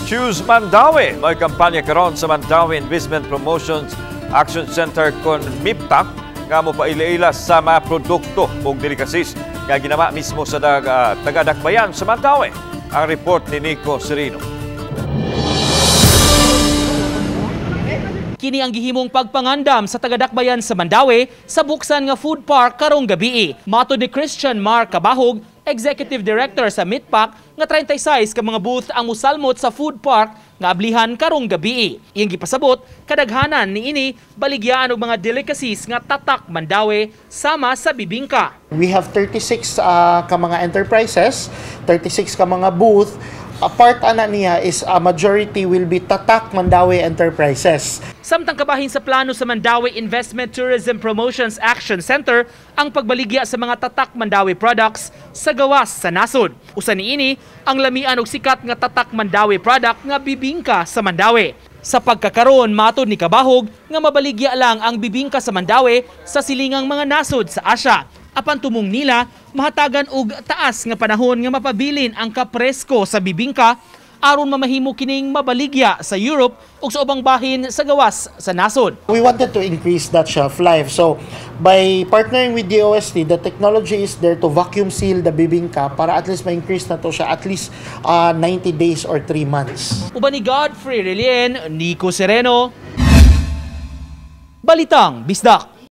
Choose Mandaue. May kampanya karon sa Mandaue Investment Promotions Action Center kon MIPAC nga mopaila-ila sa mga produkto ug delicacies nga ginama mismo sa taga-dakbayan sa Mandaue. Ang report ni Nico Serino. Kini ang gihimong pagpangandam sa tagadakbayan sa Mandaue sa buksan nga food park karong gabii. Matod ni Christian Mark Cabahug, Executive Director sa MITPAC, nga 36 ka mga booth ang musalmot sa food park nga ablihan karong gabii. Iyang gipasabot, kadaghanan niini baligyaan og mga delicacies nga tatak Mandaue sama sa bibingka. We have 36 ka mga enterprises, 36 ka mga booth. A part ana niya is a majority will be tatak Mandaue Enterprises. Samtang kabahin sa plano sa Mandaue Investment Tourism Promotions Action Center ang pagbaligya sa mga tatak Mandaue products sa gawas sa nasod. Usa niini ang lamian og sikat nga tatak Mandaue product nga bibingka sa Mandaue. Sa pagkakaroon, matod ni Cabahug nga mabaligya lang ang bibingka sa Mandaue sa silingang mga nasod sa Asia. Apan tumong nila, mahatagan og taas nga panahon nga mapabilin ang kapresko sa bibingka aron mamahimo kining mabaligya sa Europe ug sa ubang bahin sa gawas sa nasod. We wanted to increase that shelf life. So by partnering with DOST, the technology is there to vacuum seal the bibingka para at least ma-increase na to siya at least 90 days or 3 months. Uban ni Godfrey Relien, Nico Sereno, Balitang Bisdak.